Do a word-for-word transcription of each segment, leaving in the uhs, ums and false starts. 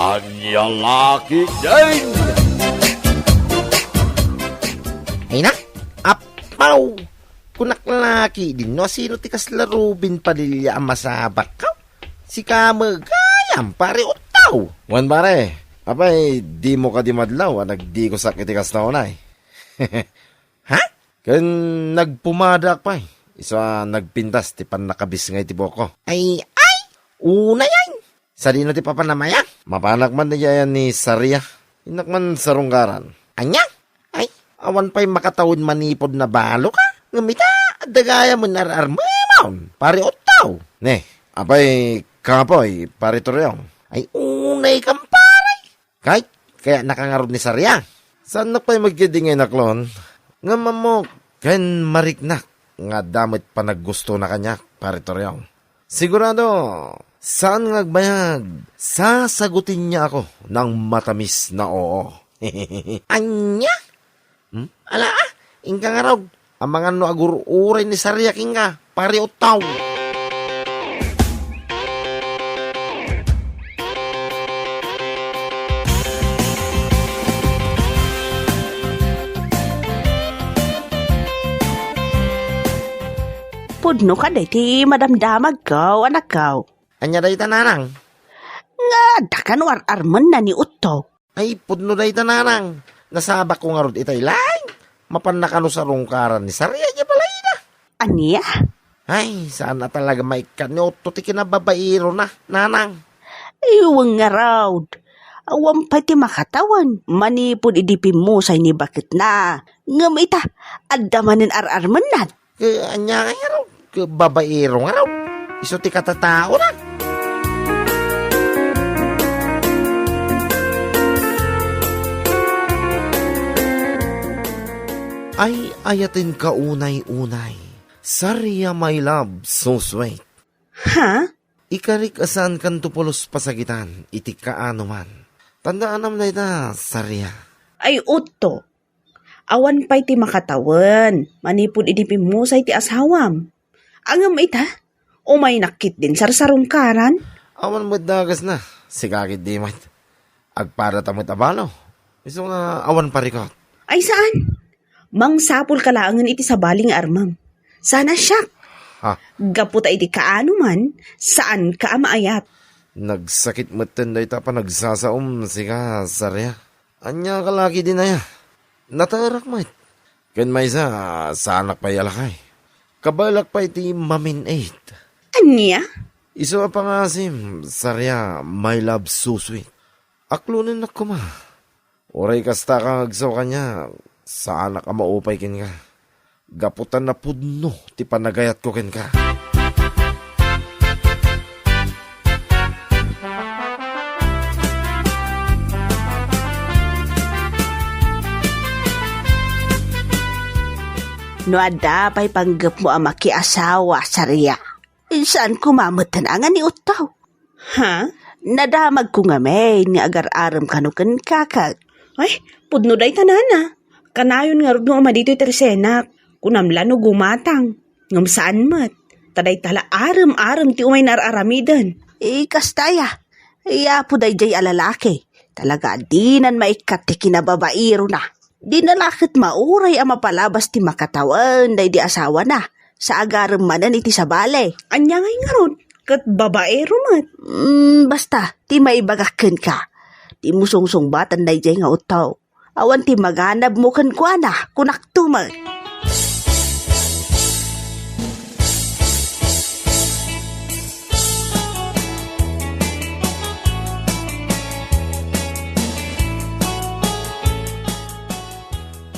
Ania nga ketdin? Ay na, apaw! Kunak la ketdin no asino ti kasla Ruben Padilla a masabak. Sika met gayam, pare Otaw. Wen, pare, apay, dimo kadi madlaw a nagdigusak iti kasta unay? Ha? Ken nagpumadaak pay. Isu a nagpintas ti pannakabisngay ti buokko. Ay, ay! Unay ay! Sadino ti papanam aya? Mapanak man diay ni Saria. Innak man sarungkaran. Ania? Ay, awan pay makatawen manipud nabalok a. Ngem ita, adda gayam ar-armemon, pare Otaw. Ne, apay, kapoy, pare Toriong. Ay, unay kam, pare. Kay, kayatnaka ngarud ni Saria. Saannak pay met ketdi nga inaklon. Ngem ammok, ken mariknak nga adda met panaggustona kaniak, pare Toriong. Sigurado, saan nga agbayag, sasagutenna ako ng matamis na oo. Ania? Hmm? Ala, ah, inka ngarud. Amangan no agur-uray ni Saria kenka, pare Otaw. Pudno kadi ti madamdamagko, anakko. Ania dayta, nanang? Nga adda kano ar-armenna ni Otaw. Ay, pudno dayta, nanang. Nasabakko ngarud itay laeng. Mapanna kano sarungkaran ni Saria idiay balayna. Ania? Ay, saan a talaga maikkan ni Otaw ti kinababairona, nanang. Ay, wen ngarud. Awan pay ti makatawen manipud idi pimmusay ni baketna. Ngem ita, adda manen ar-armennan. Ke, ania nga ngarud? Ke, babaero ngarud. Isu ti katataona. Ay, ayatenka unay-unay. Saria, my love, so sweet. Ha? Ikarik a saankanto pulos pasagitan iti kaanoman. Tandaanam dayta, Saria. Ay, Otaw. Awan pay ti makatawen manipud idi pimmusay ti asawam. Ngem ita, umaynak ketdin sarsarungkaran. Awan met dagasna, sika ketdi met. Agpadata met a balo. Isu nga awan parikut. Ay saan? Mangsapulka laengen iti sabali nga armem. Saan a siak. Ha? Gapu ta idi kaanoman, saanka a maayat. Nagsakit metten dayta a panagsasaom, sika, Saria. Ania ka la ketdin aya? Nataerak met. Ken maysa, saanak pay a lakay. Kabaelak pay ti mamin-it. Ania? Isu a pangasim, Saria, my love, so sweet. Aklonennak koma. Uray kasta ka nga agsaw kaniak, saanak a maupay kenka. Gapu ta napudno ti panagayatko kenka. No adda pay panggepmo a makiasawa, Saria, saan koma metten a nga ni Otaw. Ha? Nadamagko ngamin nga agar-arem kano kenka ket. Ay, pudno dayta, nana. Kanayon ngarud nga uma ditoy ti resenak. Kunam la no gumatang. Ngem saan met. Ta dayta la arem-arem ti umay naar-aramiden. Eh, kasta aya. Ay, apo daydiay a lalaki. Talaga a dinan maikkat ti kinababairona. Dina la ket mauray a mapalabas ti makatawen daydi asawana, sa agarem manen iti sabali. Ania ngay ngarud? Ket babaero met. Mm, basta, ti maibagak kenka, dimo sungsungbatan daydiay nga Otaw. Awan ti maganabmo kenkuana, kunakto met.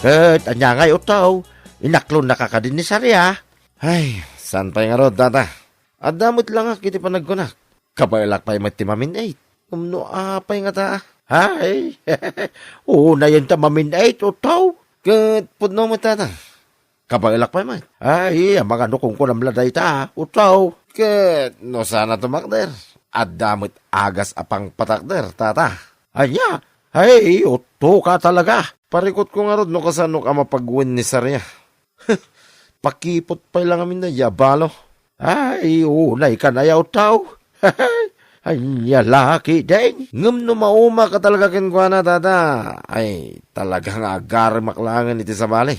Ket ania ngay, Otaw? Inaklonnaka kadi ni Saria? Ay, saan pay ngarud, tata? Adda met langak iti panagkunak. Kabaelak pay met ti mamin-it. Ngem no apay ngata? Ay, unayen ta mamin-it, Otaw. Ket pudno met, tata. Kabaelak pay met. Ay, amangan no kunkunam la dayta, Otaw. Ket no saan a tumakder, adda met agas a pangpatakder, tata. Ania? Ay, Otaw ka talaga. Parikutko ngarud no kasanok a mapagwen ni Saria. Pakipot pay la ngamin daydiay a balo. Ay, unay ka nayaw, Otaw. Ania la ketdin? Ngem no maumak a talaga kenkuana, tata, ay, talaga nga agaremak laengen iti sabali.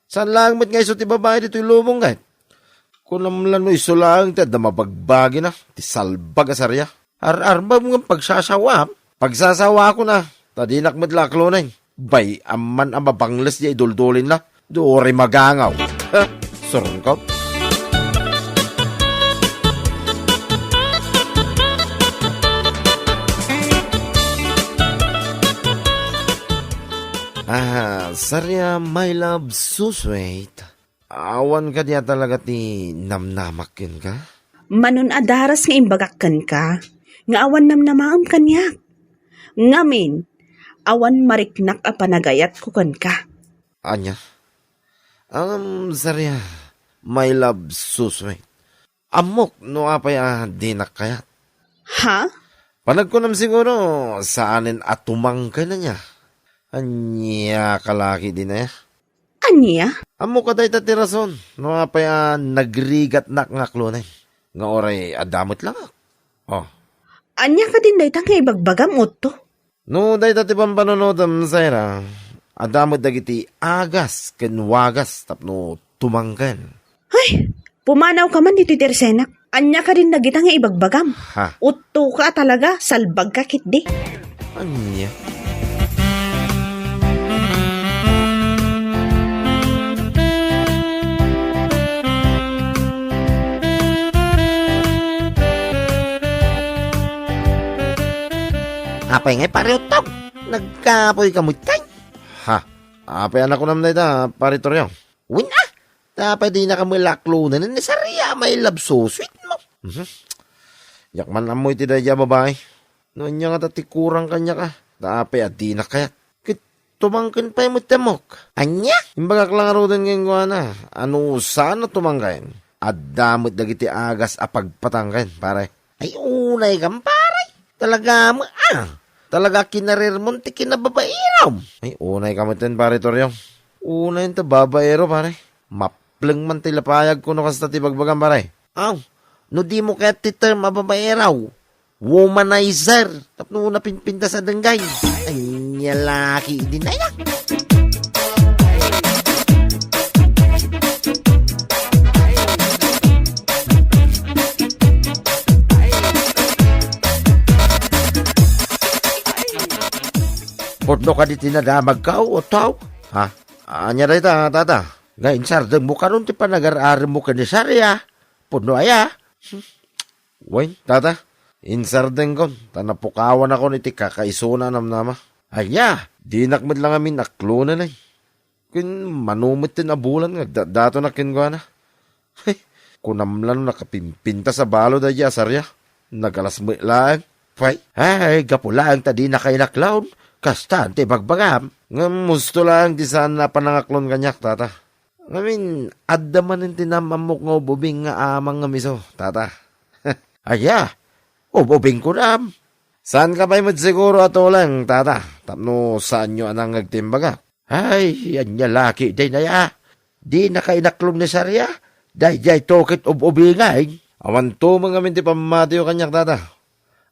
Saan laeng met nga isu ti babai ditoy lubong, ket kunam la no isu laeng ti adda mabagbagina, ti salbag a saria. Ar-arbem ngem pagsasawaam? Pagsasawaakon a, ta dinak met la aklonen. Bay-am man a mabangles diay duldulinna. Duri magangaw. Ha? Surungkaw. Ah, saria, my love, so sweet. Awan kadi a talaga ti namnamak kenka? Manon a daras nga imbagak kenka, nga awan namnamaem kaniak. Ngamin, awan mariknak a panagayatko kenka. Ania? Ngem, saria, my love, so sweet. Ammok no apay a dinak kayat. Ha? Panagkunam siguro, saanen a tumangken ania? Ania ka la ketdin aya? Ania? Ammok a dayta ti rason no apay a nagrigatnak nga aklonen. Nga uray adda met langak. Oh. Ania kadin dayta nga ibagbagam, Otto? No dayta ti pampanunotem, Saira, adda met dagiti agas ken wagas tapno tumangken. Ay, pumanawka man ditoy tersenak. Ania kadin dagita nga ibagbagam? Ha? Uttoka a talaga, salbagka ketdi. Ania? Apay ngay, Pare Utto? Nagkapoyka met kay? Ha? Apay a nakunam dayta, Pare Torreon? Wen a, ta apay dinaka met la aklonen ni Saria, my love, so sweet mo. Mhm. Diak man ammo iti daydiay a babai. No ania ngata ti kurang kaniak a, ta apay a dinak kayat? Ket tumangken pay met ti ammok. Ania? Imbagak la ngaruden kenkuana a no saan a tumangken, adda met dagiti agas a pagpatangken, pare. Ay, unay kam, pare. Talaga met a. Talaga kinarirmon ti kinababaeram. Ay, unay ka metten, Pare Torreon. Unay ta babaero, pare. Mapleng man ti lapayag kuno kasta ti bagbagam, pare. Aw, no dimo kayat ti term a babaero, womanizer. Tapno napinpintas a denggay. Ania la ketdin aya? Pudno kadi ti nadamagko, Otto? Ha? Ania dayta, tata? Nga insardengmo kanon ti panagar-aremmo ken ni Saria? Pudno aya? Wen, tata, insardengkon, ta napukawanakon iti kakaisuna a namnama. Ania, dinak met la ngamin aklonen, ay. Ken mano met ti nabulan nga agdatdatonak kenkuana. Ay, kunam la no nakapimpintas a balo daydiay a Saria. Nagalas met laeng. Pay, ay, gapu laeng ta dinaka inaklon. Kastan ti ibagbagam. Ngem husto laeng ti saan a panangaklon kaniak, tata. Ngamin, adda manen ti naam-ammok nga ub-ubing nga amang nga miso, tata. Aya, ub-ubing kunam. Saanka pay met siguro a tuleng, tata, tapno saanyo a nangngeg ti imbagak. Ay, ania la ketdin aya? Dinaka inaklon ni Saria? Daydiay to ket ub-ubingay? Awan tumeng ngamin ti pammatiyo kaniak, tata.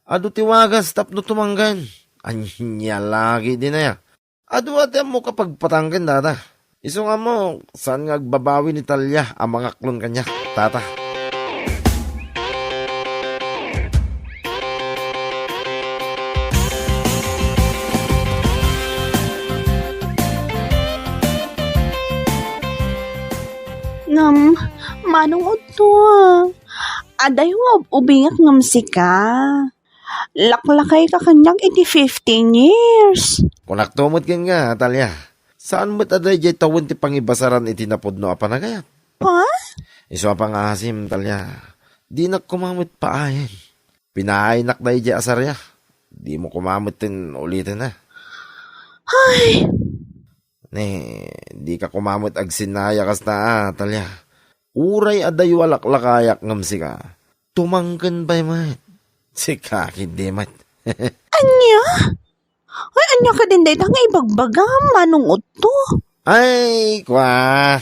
Adu ti wagas tapno tumangken. Ania la ketdin aya? Adu a ti ammok a pagpatangken, tata. Isu nga ammok, saan nga agbabawi ni Talia a mangaklon kaniak, tata. Ngem, Manong Otto, adayo nga ub-ubingak ngem sika. Laklakayka kaniak iti fifteen years. Kunakto met kenka, Talia. Saan met a daydiay tawen ti pangibasaran iti napudno a panagayat? Ha? Isu a pangngaasim, Talia. Dinak koma met paayen. Pinaaynak daydiay a Saria. Dimo koma metten uliten a. Ay! Ne, dika koma met agsinaya kasta a, Talia. Uray adayo a laklakayak ngem sika, tumangken pay met. Sika ketdi met. Ania? Ay, ania kadin dayta nga ibagbagam, Manong Otto? Ay, kua.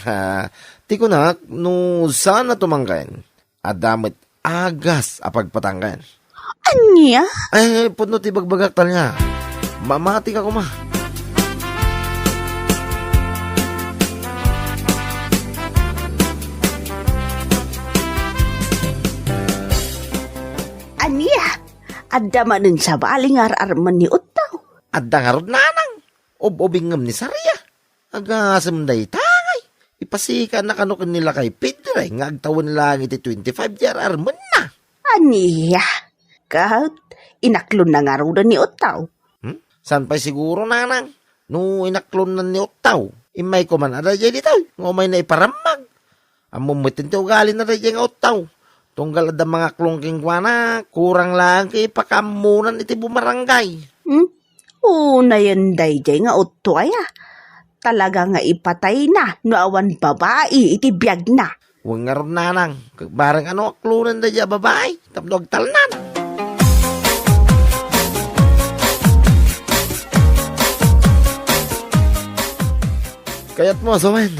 Ti kunak, no saan a tumangken, adda met agas a pagpatangken. Ania? Ay, pudno ti bagbagak, Talia. Mamati ka koma. Ania? Adda manen sabali nga ar-armen ni Utto? Adda ngarud, nanang. Ub-ubing ngem ni Saria. Agasem dayta ngay. Ipasikaanna kano ken ni lakay Pedre nga agtawen laeng iti twenty-five ti ar-armenna. Ania? Ket inaklonna ngaruden ni Utto? Hmm? Saan pay siguro, nanang? No inaklonnan ni Utto, immay koma a daydiay ditoy nga umayna iparammag. Ammom met ti ugalina daydiay nga Utto. Tunggal adda mangaklon kenkuana, kurang laeng ket ipakaammonan iti bumarangay. Hmm? Unayen daydiay nga Utto aya. Talaga nga ipatayna no awan babai iti biagna. Wen ngarud, nanang, ket bareng a no aklonen daydiay a babai tapno agtalnan. Kayatmo a sawen,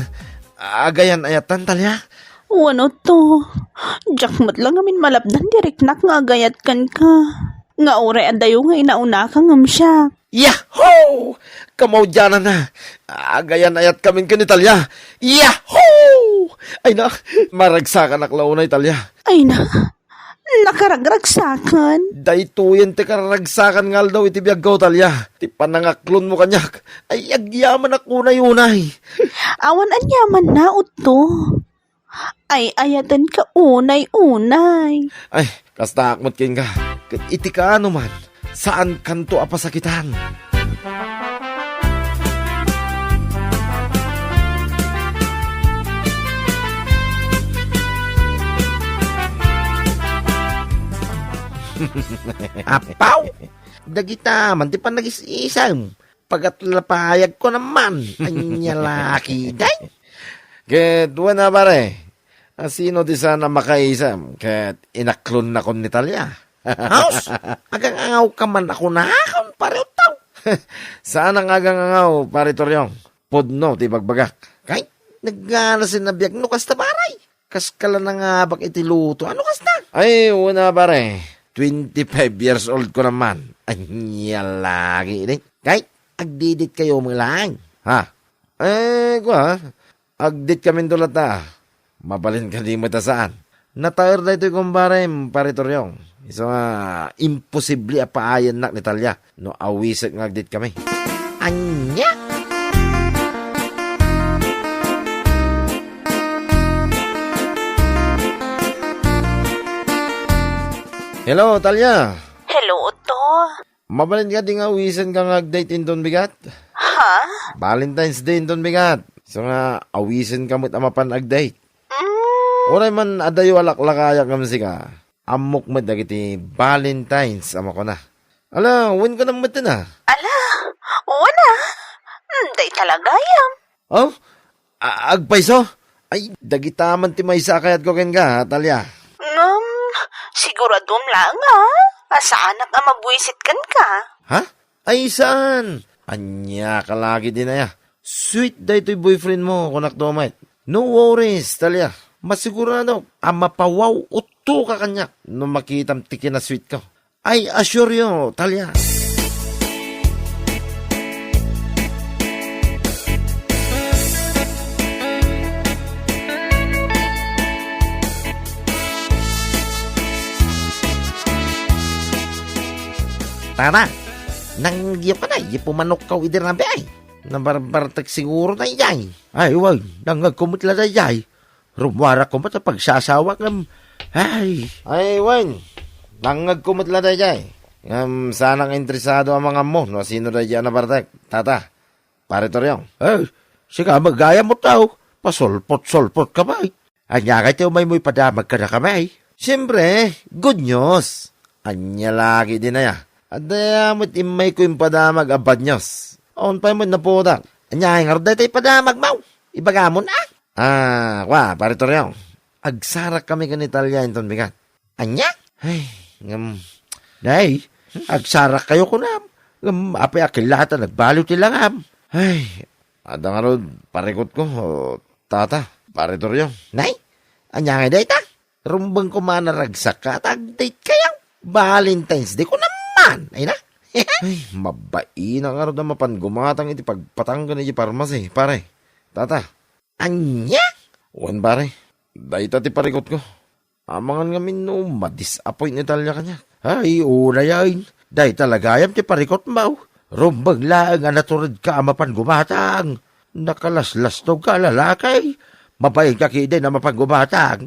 agayan-ayatan, Talia? Wen, Utto. Diak met la ngamin malapdan ti riknak nga agayat kenka. Nga uray adayo nga inaunaka ngem siak. Yahoo! Kamaudiananna. Agayan-ayatkamin ken ni Talia. Yahoo! Ay na, maragsakanak la unay, Talia. Ay na, nakaragragsakan. Daytoyen ti kararagsakan nga aldaw iti biagko, Talia. Ti panangaklonmo kaniak. Ay, agyamanak unay-unay. Awan aniamanna, Utto. Ay-ayatenka unay-unay. Ay, kastaak met kenka. Ket iti kaano man, saankanto a pasakitan. Apaw! Dagita man ti panagis-isem. Pagatlapayagko naman. Ania la ketdi? Ket wen a, pare, a sino ti saan a makaisem ket inaklonnakon ni Talia? Haus, agangangawka man a kunakon, pare Utto. Saanak nga agangangaw, pare Toriong. Pudno ti bagbagak. Kay, nagngana sin a biag no kasta, pare. Kaska la nangabak iti luto. Ano kasta? Ay, wen a, pare. Twenty-five years old ko naman. Ania la ketdi? Kay, agdidit kayo met laeng. Ha? Eh, kua, agdit kaminto latta. Mabalin kadi met a saan. Nataer daytoy kumbarem, pare Toriong. Isu nga, imposible a paayannak ni Talia no awisek nga agdit kami. Ania? Hello, Talia. Hello, Utto. Mabalin kadi nga awisenka nga ag-date inton bigat? Ha? Valentine's Day inton bigat. Isu nga awisenka met a mapan ag-date. Mm. Uray man adayo a laklakayak ngem sika. Ammok met dagiti Valentines a makuna. Ala, wen ka na met na? Ala, wen a. Mm, dayta la gayam. Oh? A-, agpayso? Ay, dagita man ti maysa a kayatko kenka, Talia. Ngem, siguradom laeng, a? A saanak a mabuisit kenka. Ha? Ay, saan? Ania ka la ketdin aya? Sweet daytoy boyfriend mo, kunak to met. No worries, Talia. Masigurado a mapawaw utto ka kaniak no makitam ti kinasweet ko. I assure you, Talia. Tara, nangngegyo ka na, ya pumanokkaw idi rabii. Nabarbartek siguro daydiay. Ay, wen, nangngegko met la daydiay. Rummuarakko met a pagsasawak ngem, ay. Ay, wen, nangngegko met la daydiay. Ngem saanak nga interesado a mangammo no asino daydiay a nabartek, tata, pare Toriong. Eh, sika met gayam Utto. Pasulpot-sulpot ka pay. Ania ngay ti umaymo ipadamag kadakami? Siempre, good news. Ania la ketdin aya? Adda met immayko impadamag a bad news. Awan pay met napudak. Ania ngay ngarud dayta ipadamagmo? Ibagamon a? Ah, kua, pare Toriong. Agsarakkami ken ni Talia inton bigat. Ania? Ay, ngem, nay, agsarakkayo kunam. Ngem, apay a killata nagbaliw ti langam? Ay, adda ngarud parikutko, tata, pare Toriong. Nay, ania ngay dayta? Rumbeng koma a naragsakka ta ag-date kayo. Valentine's Day ko naman, ay na? Ay, mabaina ngarud a mapan gumatang iti pagpatang ken iti parmasi, pare. Tata. Ania? Wen, pare. Dayta ti parikutko. Amangan ngamin no madisappoint ni Talia kaniak. Ay, unayen. Dayta la gayam ti parikutmo. Rumbeng laeng a naturedka a mapan gumatang. Nakalaslastogka a lalaki. Mabainka ketdin a mapan gumatang.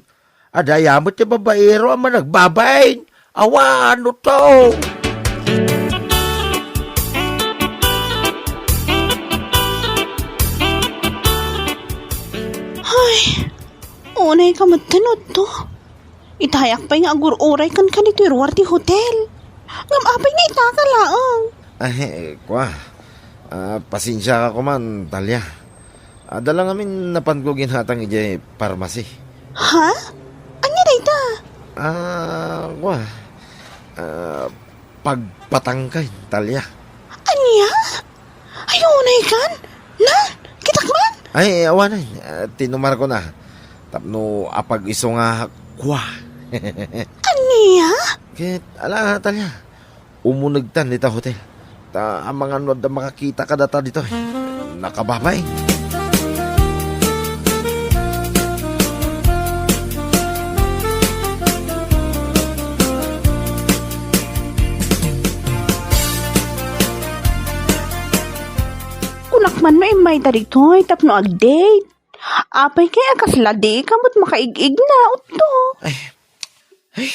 Adda aya met ti babaero a managbabain. Awan, no to. Ay, unayka met, Otto. Itayak pay nga agur-uray kenka ditoy ruar ti hotel. Ngem apay nga itaka laeng? Ay, kua. Ah, pasensiaka koman, Talia. Adda la ngamin napanko ginatang idiay parmasi. Ha? Ania dayta? Ah, kua. Ah, pagpatangken, Talia. Ania? Ay, unaykan? Na? Kitak man? Ay, awanen. Ah, tinumarko na. Tapno apag-isu nga kua. Ania? Ket, ala, Talia. Umunegtan ita hotel. Ta amangan no adda makakita kadata ditoy. Nakababay. Kunak man no immayta ditoy tapno ag-date. Apay kay a kasla dika met makaig-igna, Otto. Ay, ay,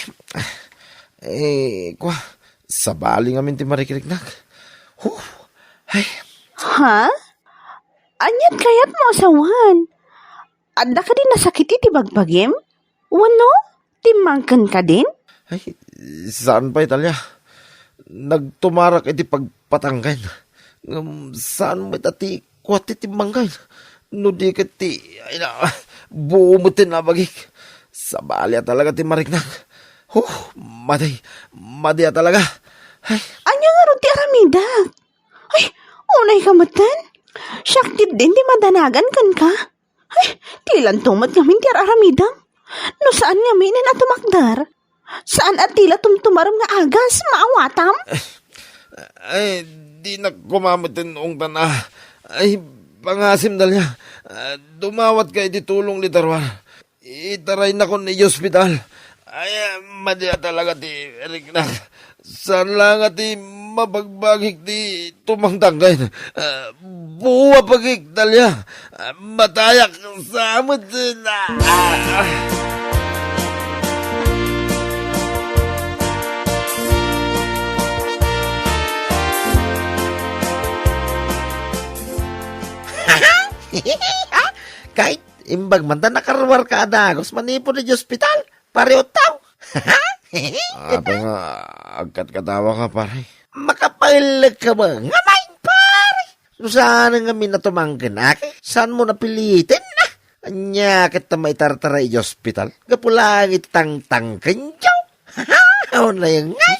eh, kua, sabali ngamin ti marikriknak. Huh, ay. Ha? Aniat kayatmo a sawen? Adda kadi nasakit iti bagbagim? Wenno, timmangken kadin? Ay, saan pay, Talia. Nagtumarak iti pagpatangken. Ngem saan met a ti kuat ti timmangken. No di ket ti, ay na, buo met ti nabagik. Sabali a talaga ti mariknak. Huh, madi, madi a talaga. Ay. Ania ngarud ti aramidak? Ay, unayka metten? Siak ketdin ti madanagan kenka. Ay, ti lanto met ngamin ti ar-aramidem. No saan ngaminen a tumakder, saan a ti la tumtumarem nga agas, maawatam? Ay, dinak koma metten ungtan a. Ay, pangasim, Dalia. Ah, dumawatka iti tulong dita ruar. Itaraynakon iti ospital. Ay, madi a talaga ti riknak. Saan la nga ti mabagbagik ti tumangtangken. Ah, buo a pagik, Dalia. Ah, matayak sa met. Ah. Kay, imbag man ta nakaruarka a dagus manipud iti ospital, pare Otto. Apay nga agkatkatawaka, pare? Makapaellek ka ba? Ngamay, pare! No saan ngamin a tumangken, aki? Saanmo napiliten, a? Ania ket ta maitartara iti ospital? Gapu laeng iti tangtangkenyo. Unay nga.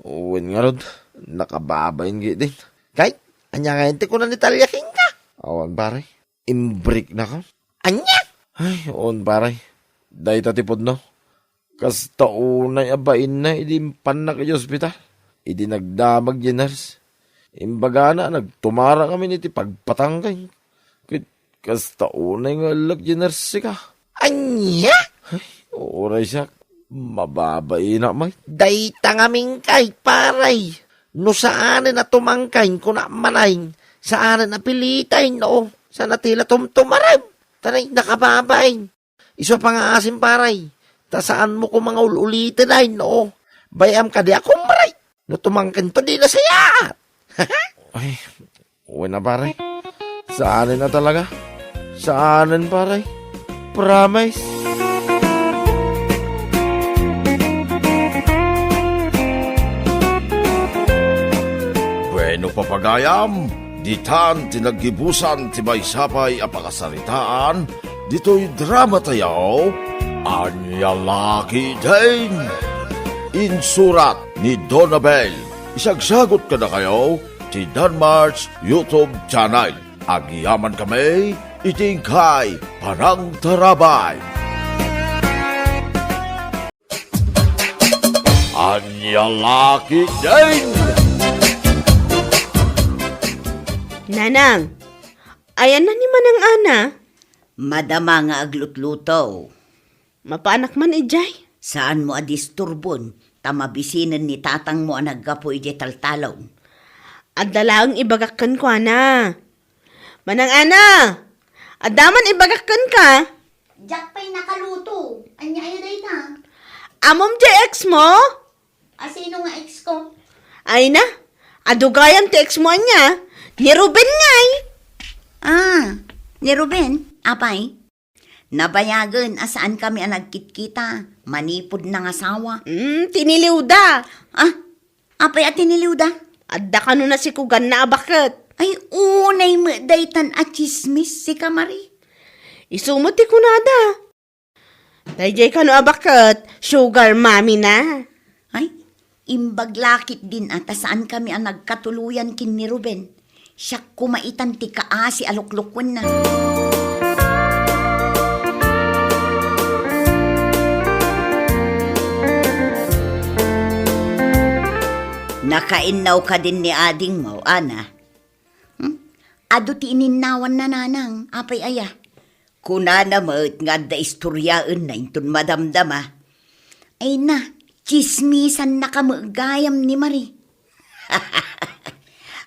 Wen ngarud, nakababain ketdin. Kay, ania ngayen ti kuna ni Talia kenka? Awan, pare. Imbriknaka? Ania? Ay, on, pare. Dayta ti pudno. Kasta unay a bainna idi impannak iti ospital. Idi nagdamag ti nurse, imbagana a nagtumara ngamin iti pagpatangken. Ket kasta unay nga ellek ti nurse ka. Ania? Ay, uray siak. Mababaina met. Dayta ngamin kay, pare. No saanen a tumangken, kuna manen, saanen a piliten, no? Saan a ti la tumtumarem. Taray, nakababain. Isu a pangaasim, pare. Ta saanmo koma nga ul-uliten, ay, no? Bay-am kadi a kumre. No tumangkento, di nasayaat. Ay, wen a, pare. Saanen a talaga. Saanen, pare. Promise. Bueno, papagayam, ditan ti naggibusan ti maysa pay a pakasaritaan ditoy drama tayo, Ania La Ketdin. Insurat ni Donabel. Isagsagut kadakayo ti Danmar's YouTube channel. Agyaman kami iti inkay panangtarabay. Ania la ketdin? Nanang, ayanna ni Manang Ana? Madama nga aglutluto. Mapaanak man idiay? Saanmo a disturbon, ta mabisinen ni tatangmo a naggapu idiay taltalon. Adda laeng ibagak kenkuana. Manang Ana, adda man ibagak kenka? Diak pay nakaluto. Ania aya dayta? Ammom diay ex mo? A, sino nga ex ko? Ay na, adu gayam ti ex mo ania? Ni Ruben ngay. Ah, ni Ruben? Apay? Nabayagen a saankami a nagkitkita. Manipud nangasawa. Mm, tiniliwda. Ah, apay a tiniliwda? Adda kano nasikuganna a baket. Ay, unay met daytan a tsismis, sika Marie. Isu met ti kunada. Daydiay kano a baket, sugar mommy na. Ay, imbag la ketdin a ta saankami a nagkatuloyan ken ni Ruben. Siak koma itan ti kaasi a luklukuenna. Nakainnaw kadin ni adingmo, Ana? Hmm? Adu ti ininnawanna, nanang. Apay aya? Kunana met nga adda istoriaenna inton madamdama. Ay na, tsismisannaka met gayam ni Marie.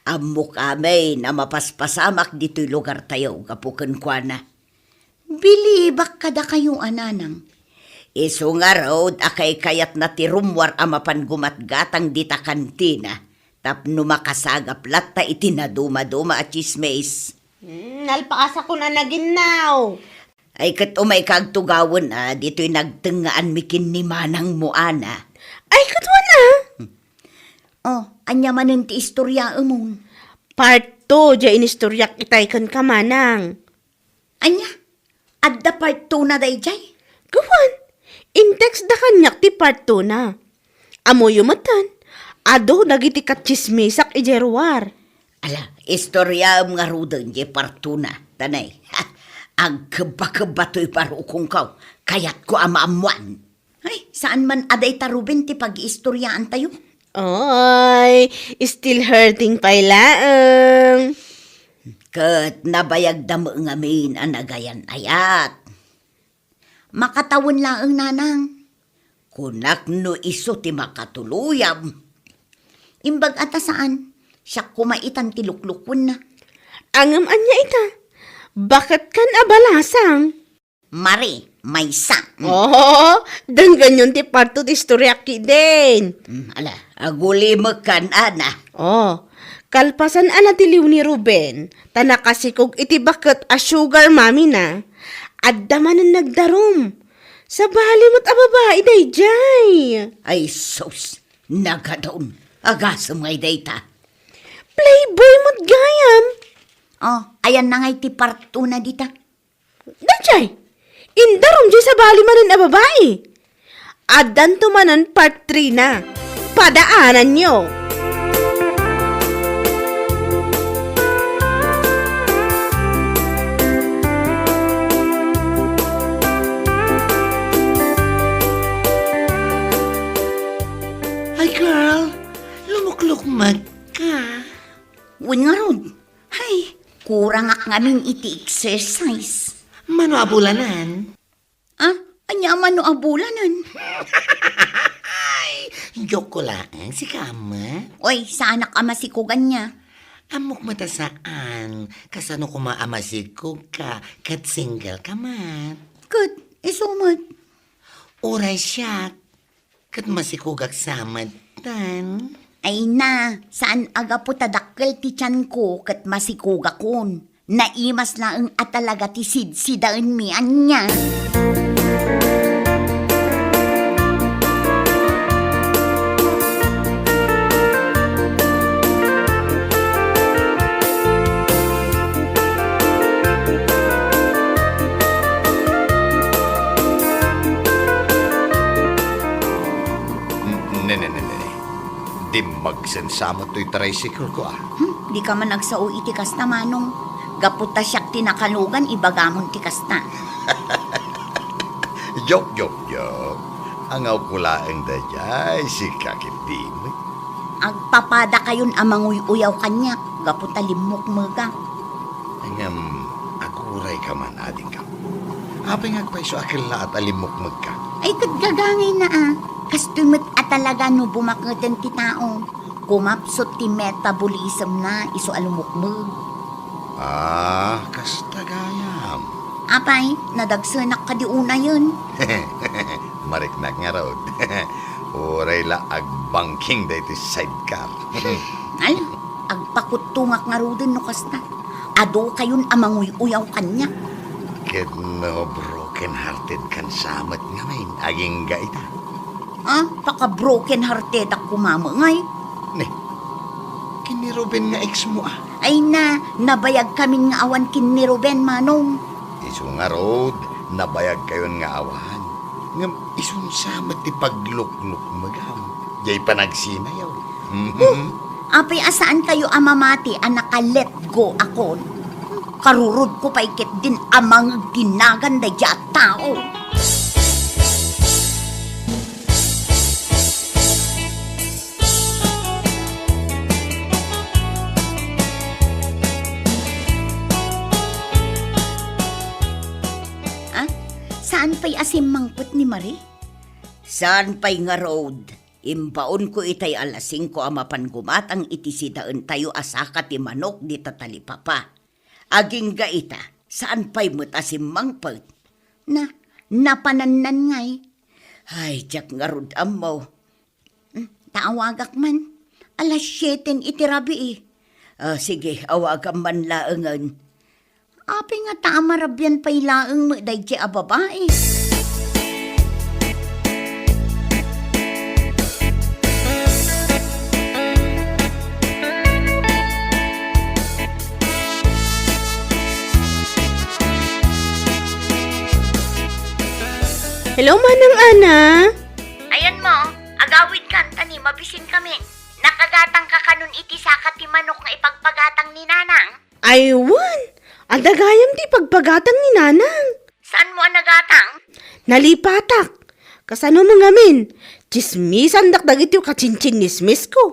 Ammok amin a mapaspasamak ditoy lugartayo gapu kenkuana. Bilibak kadakayo a nanang. Isu ngarud a kaykayatna ti rummuar a mapan gumatgatang dita kantina tapno makasagap latta iti nadumaduma a tsismis. Hmm, nalpaasakon a naginnaw. Ay, ket umayka agtugawen a ditoy nagtengngaanmi ken ni manangmo, Ana. Ay, ket wen a? Oh, ania manen ti istoriaemon? Part two, diay inistoriak itay kenka, manang. Ania? Adda part two na daydiay? Gawan, in-text da kaniak ti part two na. Ammoyo metten, adu dagiti katsismisak idiay ruar. Ala, istoriaem ngaruden diay part two na, ta nay. Agkebba-kebba toy barukongko, kayatko a maammoan. Ay, saan man a dayta Ruben ti pagiistoriaantayo? Oy, still hurting pay laeng. Ket nabayagda met ngamin a nagayan-ayat. Makatawen laeng, nanang. Kunak no isu ti makatuloyam. Imbag a ta saan, siak koma itan ti luklukuenna. Ngem ania ita? Baketkan a balasang? Marie, maysa. Mm. Oh, denggenyon ti part two ti istoriak ketdin. Mm, ala, agulimekkan, Ana. Oh, kalpasan a natiliw ni Ruben, ta nakasikog iti baket a sugar mommy na, adda manen nagdarum. Sabali met a babai daydiay. Ay sus, nagadun. Agasem ngay dayta. Playboy met gayam. Oh, ayanna ngay ti part two na dita. Daydiay, indarum diay sabali manen a babai. Addanto manen part three na. Padaananyo. Ay, girl, lumuklukmeg ka. Wen ngarud. Ay, kurangak ngamin iti exercise. Mano a bulanen? Ah, ania a mano a bulanen? Ay, joke ko laeng, sika, ama. Oy, saanak a masikog ania. Ammok met a saan, kasano koma a masikog ka, ket single ka met. Ket, isu met. Uray siak, ket masikogak sa met tan. Ay na, saan a gapu ta dakkel ti tianko ket masikogakon. Naimas laeng a talaga ti sidsidaenmi ania. Ne, ne, ne, ne, ne. Dimmagsen sa met toy tricycle ko, ah. Hmm, dika man agsao iti kasta, Manong. Gapu ta siak ti nakalugan, ibagamon ti kasta. Joke, joke, joke. Angaw ko laeng daydiay, sika ket di met. Agpapadakayon a manguy-uyaw kaniak gapu ta limmukmegak. Ngem, aguray ka man, adingko. Apay nga agpayso a kellaat a limmukmegka? Ay, ket gagangayna a. Kastoy met a talaga no bumaketen ti tao. Kumapsut ti metabolism na isu a lumukmeg. Ah, kasta gayam. Apay, nadagsenak kadi unayen? Mariknak ngarud. Uray la agbangking daytoy sidecar. Ala, agpakuttongak ngaruden no kasta. Adu kayon a manguy-uyaw kaniak. Ket no broken hearted kan sa met ngamin, agingga ita. Ah, paka-broken hearted ak kumamengay. Ne, ken ni Ruben nga ex mo, ah. Ay na, nabayag kamin nga awan ken ni Ruben, Manong. Isu ngarud, nabayag kayon nga awan. Ngem isun sa met ti pagluknukmegam. Jay panagsinayaw. Mhm. Huh, apay a saan kayo a mamati a naka-let go akon? Karurod ko pay ket din a mangeg ti nagan daydiay a tao. Ah, saan pay a simmangpet ni Marie? Saan pay ngarud? Imbaonko itay alas singko a mapan gumatang iti sidaentayo a saka ti manok dita talipapa. Agingga ita, saan pay met a simmangpet. Na, napanannan ngay. Ay, diak ngarud ammo. Hmm, ta awagak man. Alas siete iti rabii. Ah, sige, awagam man laengen. Apay nga ta a marabian pay laeng met daydiay a babai. Hello, Manang Ana. Ayan mo, agawid kan ta ni mabisin kami. Nakagatang ka kanon iti saka ti manok nga ipagpagatang ni Nanang? Ay wen, adda gayam ti pagpagatang ni Nanang. Saan mo a nagatang? Nalipatak. Kasano mo ngamin? Tsismisandak dagiti kacinchinnismisko.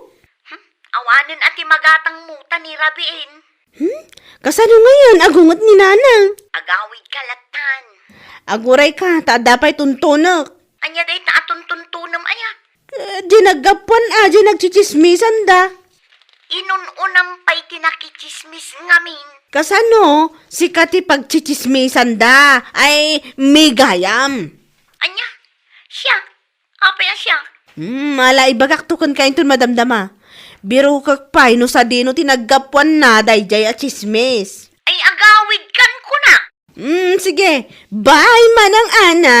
Hmm? Awanen a ti magatang mo ta ni rabiin. Hmm? Kasano ngayon? Agunget ni Nanang. Agawid ka latan. Aguray ka, ta adda pay tuntunek. Anya dayta a tuntuntunem aya? Eh, di naggapuan a, di nagtsitsismisan da. Inun-unam pay ti nakitsismis ngamin. Kasano? Sika ti pagtsitsismisan da. Ay, migayam. Anya? Siya? Apay a siya? Hmm, ala, ibagak to kenka inton madamdama. Birokek pay no sadino ti naggapuanna daydiay a tsismis. Ay, agawid kan kuna. Hmm, sige. Bye, Manang Ana.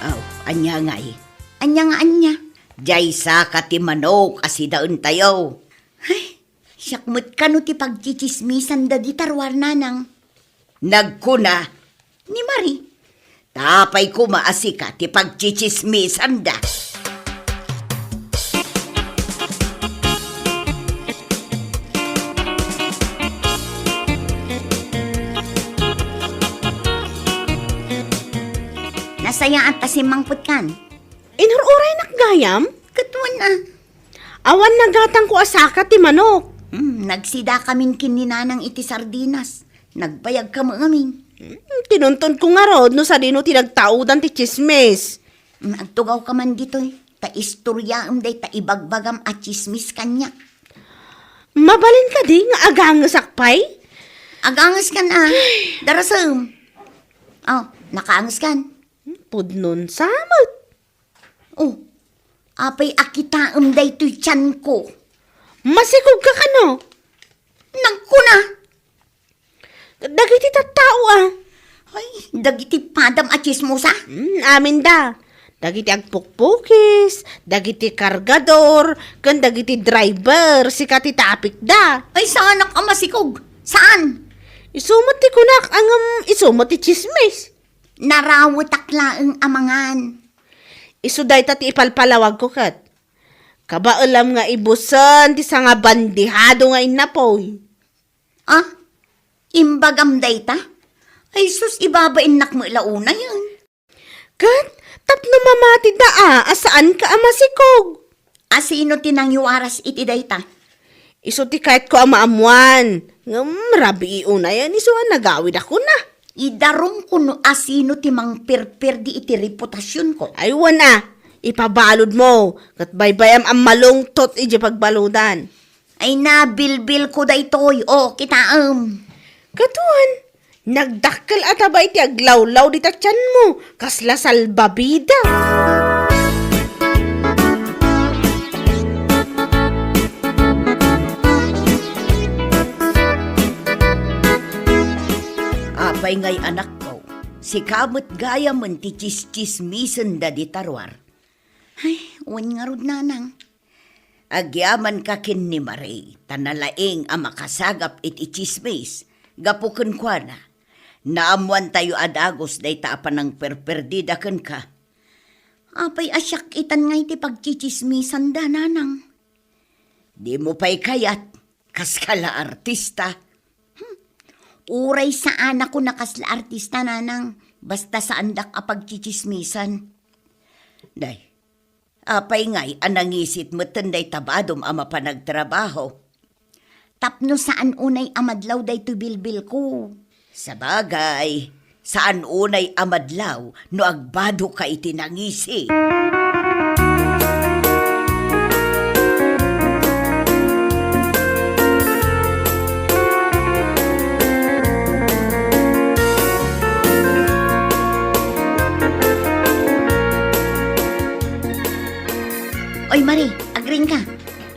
Aw, anya ngay? Anya nga anya? Diay saka ti manok a sidaentayo. Ay, siak met kano ti pagtsitsismisan dagita ruar, Nanang. Nagkuna ni Marie. Apay koma a sika ti pagtsitsismisanda. Nasayaat a simmangpetkan. Inur-uraynak gayam? Ket wen a. Awan nagatangko a saka ti manok. Hmm, nagsida kamin ken ni Nanang iti sardinas. Nagbayag kami ngamin. Hmm, tinuntonko ngarud no sadino ti nagtaudan ti tsismis. Hmm, agtugaw ka man ditoy. Ta istoryaem dayta ibagbagam a tsismis kaniak. Mabalin kadi nga agangesak pay? Aganges kan a. Darasem. Oh, nakaanges kan. Hmm, pudnon sa met. Oh, apay a kitaem daytoy tianko? Masikog ka kano? Nagkuna. Dagiti tattao a. Ay, dagiti padam a tsismosa? Hmm, aminda. Dagiti agpukpukis, dagiti kargador, ken dagiti driver, sika ti tapikda. Ay, saanak a masikog. Saan? Isu met ti kunak, ngem isu met ti tsismis. Narawetak laeng a mangan. Isu dayta ti ipalpalawagko ket. Kabaelam nga ibusen ti sangabandihado nga innapoy. Ah, imbagam dayta? Ay sus, ibabainnak met la unayen. Ket tapno mamatida a, a saanka a masikog. A sino ti nangiwaras iti dayta? Isu ti kayatko a maammuan. Ngem rabii unayen isu a nagawidakon a. Idarumko no a sino ti mangperperdi iti reputasionko. Ay, wen a, ipabaludmo, ket baybay-am a malungtot idiay pagbaludan. Ay, nabilbilko daytoy, o, kitaem. Ket wen, nagdakkel a taba iti aglawlaw dita tianmo, kasla salbabida. Apay ngay, anakko, sika met gayamen ti tsistsismisenda dita ruar. Ay, wen ngarud, nanang. Agyamanka ken ni Marie, ta nalaing a makasagap iti tsismis, gapu kenkuana. Naammuantayo a dagus dayta a panangperperdida kenka. Apay a siak itan nga iti pagtsitsismisanda, nanang? Dimo pay kayat, kaskala artista. Hmm. Uray saanakon a kasla artista, nanang, basta saandak a pagtsitsismisan. Day, apay ngay a nangisit metten dayta badom a mapan agtrabaho? Tapno saan unay a madlaw daytoy bilbilko. Sabagay, saan unay a madlaw no agbadoka iti nangisi. Oy, Marie, agriingka.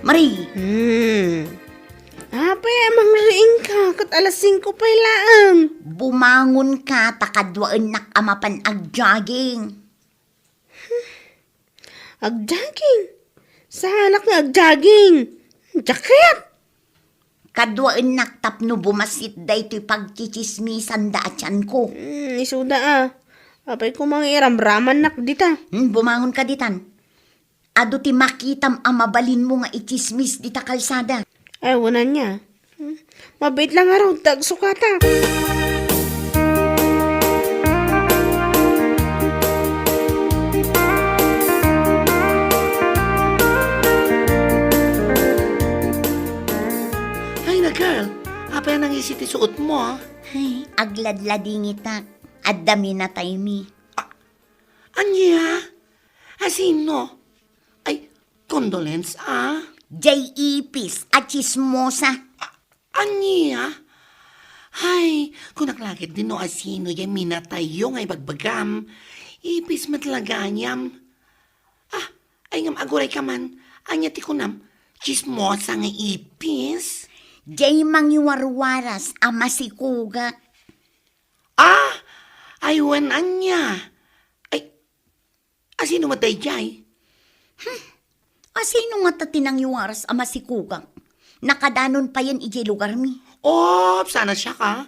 Marie. Hmm. Apay a mangriingka, ket alas singko pay laeng. Bumangonka ta kaduaennak a mapan agjogging. Agjogging? Saanak nga agjogging? Jacket? Kaduaennak tapno bumassit daytoy pagtsitsismisanda a tianko. Hmm, isuda a. Apay koma nga iramramannak dita. Hmm, bumangonka ditan. Adu ti makitam a mabalinmo nga itsismis dita kalsada. Ay, wen ania. Hmm, mabiit la ngarud ta agsukatak. Ay na, girl. Apay a nangisi ti suotmo, a? Ay, agladladingitak. Adda minataymi. A-, ania? A sino? Ay, condolence, a? Jay Ipis a tsismosa. A-, ania? Ay, kunak la ketdi no a sino jay minatayyo nga ibagbagam. Ipis met la gayam. A, ay ngem agurayka man. Ania ti kunam? Tsismosa nga ipis? Jay mangiwarwaras a masikugak. A, ay wen ania? Ay, a sino met daydiay? Hmm. A sino ngata ti nangiwaras a masikugak? Nakadanon payen idiay lugarmi. Op, saan a siak, a?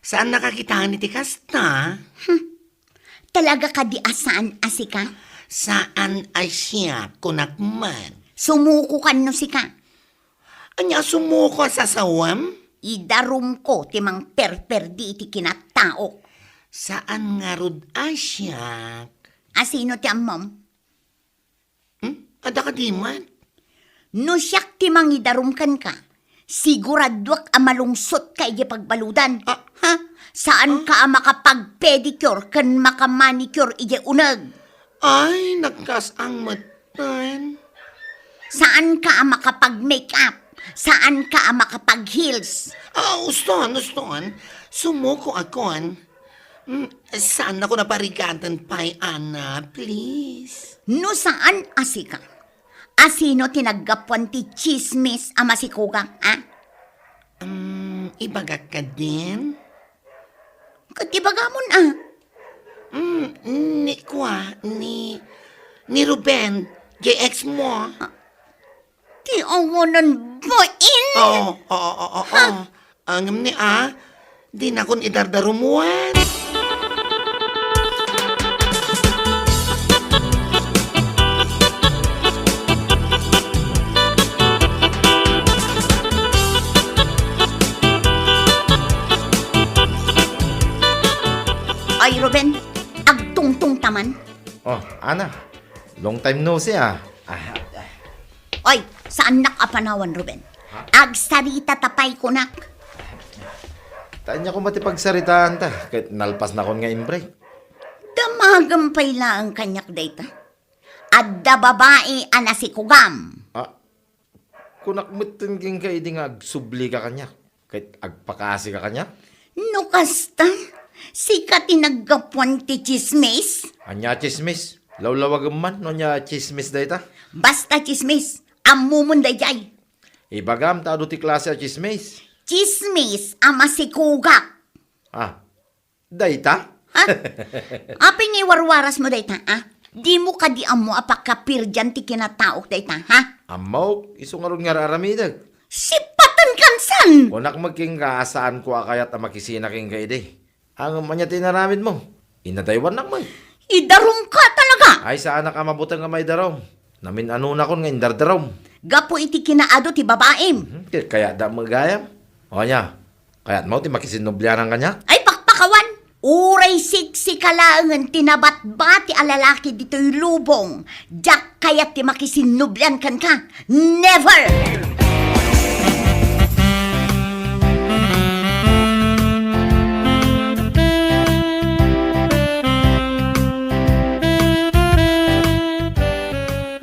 Saannak a kitaen iti kasta? Hmm. Talaga kadi a saan a sika? Saan a siak, kunak man. Sumukokan no sika. Ania a sumuko a sasawem? Idarumko ti mangperperdi iti kinataok. Saan ngarud a siak. A sino ti ammom? Hmm? Adda kadi met? No siak ti mangidarum kenka, siguraduak a malungsotka idiay pagbaludan. A? Ha? Saanka a makapag-pedicure ken makamanicure idiay uneg. Ay, nagkas-ang metten. Saanka a makapag-makeup. Saanka a makapag-heels. A, uston, uston. Sumukoakon. Mm, saannakon a parigaten pay, Ana, please. No saan a sika, a sino ti naggapuan ti tsismis a masikugak, a? Mm, ibagak kadin? Ket ibagamon, a? Mm, ni kua, ni, ni Ruben, jay ex mo. A, ti awanan bain? Oo, oo, oo, oo. Ha? Ngem ni a, dinakon idardarumuen. Oh, Ana. Long time no see, ah. Ah, Oy, saannak a panawan, Ruben. Ha? Agsarita ta pay kunak. Ania koma ti pagsaritaan ta, ket nalpasnakon nga imbreak. Damagem pay laeng kaniak dayta. Adda babai a nasikugam. Ah, kunak metten kenka idi nga agsublika kaniak, ket agpakaasika kaniak? No kasta, sika ti naggapuan ti tsismis? Ania a tsismis? Lawlawagem man no ania a tsismis dayta? Basta tsismis, ammomon daydiay. Ibagam ta adu ti klase a tsismis. Tsismis a masikugak. Ah, dayta? Ha? Apay nga iwarwarasmo dayta, ah? Dimo kadi ammo a pakapirdian ti kinataok dayta, ha? Ammok, isu ngarud nga ar-aramidek. Sipaten kansan! Kunak met kenka a saanko a kayat a makisina kenka idi. Ngem ania ti inaramidmo? Inadaywannak met. Idarumka talaga! Ay, saanak a mabuteng a maidarum. Namin-anonakon nga indardarum. Gapu iti kinaadu ti babaim. Hmm, kayatda met gayam. O ania? Kayatmo ti makisinnublianan kaniak? Ay, pakpakawan! Uray siksika laengen ti nabatbati a lalaki ditoy lubong, diak kayat ti makisinnublian kenka. Never!